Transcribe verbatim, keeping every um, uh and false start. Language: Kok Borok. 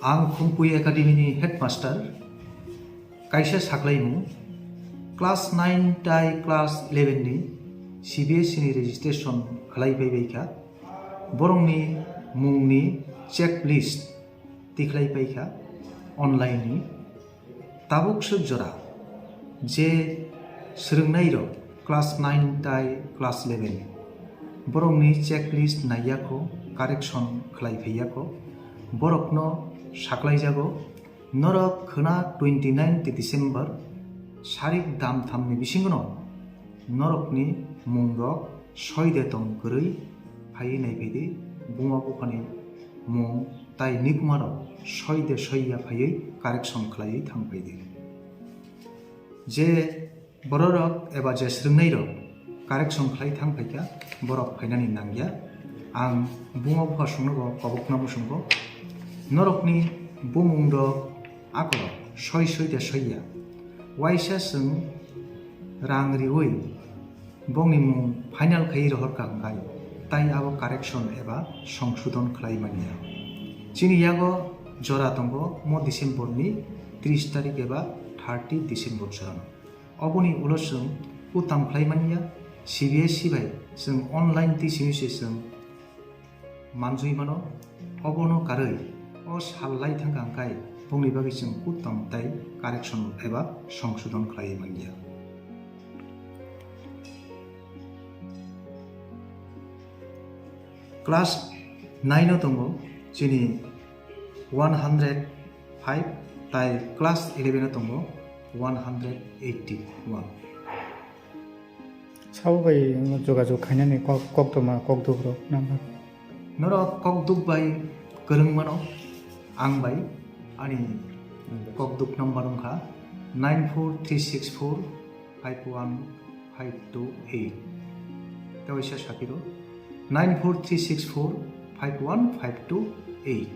Ang Khumpui Academy ni headmaster. Kaisa saklaimung, class nine tai class eleven ni C B S E ni registration khlai pai bai kha. Borokni mungni checklist tikhlai pai kha online ni. Tabuk swk jora je swrwngnai rok class nine tai class eleven, borokni checklist naiya kho, correction khlai phaiya kho, borokno saklaijago. Norok khwna twenty nine December sarik dam thamni bisingono norokni mungrok soi de tong kwrwi phaiwi naiphai di, buma buphani mung tai nikumarok soi de soi ya phaiwi correction khlaiwi thang phai di. Je bororok eba je swrwngnairok correction khlai thang phaikha, borok phainani nangya. Ang buma bupha songnogo kobokna muchungo, norokni bumung rok akorok soi soi de soi ya. Waisa chwng rang riwi bongni mung final khai rohor ka hwnkhai, tai abo correction eba songsodon khlai manya. Chini yago jora tongo mo December ni tris tarik eba thirty December jorano. Oboni ulo chwng kutang khlai manya, C B S E bai chwng online twi simi se chwng manjui mano. Obono karwi o sal lai thangkha hwnkhai bongni bagwi chwng kutang tai correction eba songsodon khlai manya. Class nine o tongo chini one hundred five, tai class eleven o tongo one hundred eighty one. Sabo bai wngno jogajog khainani kok, koktwma, kokduk rok number. Norok kokduk bai kwrwng mano, ang bai ani kokduk number wngkha nine four three six four five one five two eight. Tei waisa sakiro, nine four three six four five one five two eight.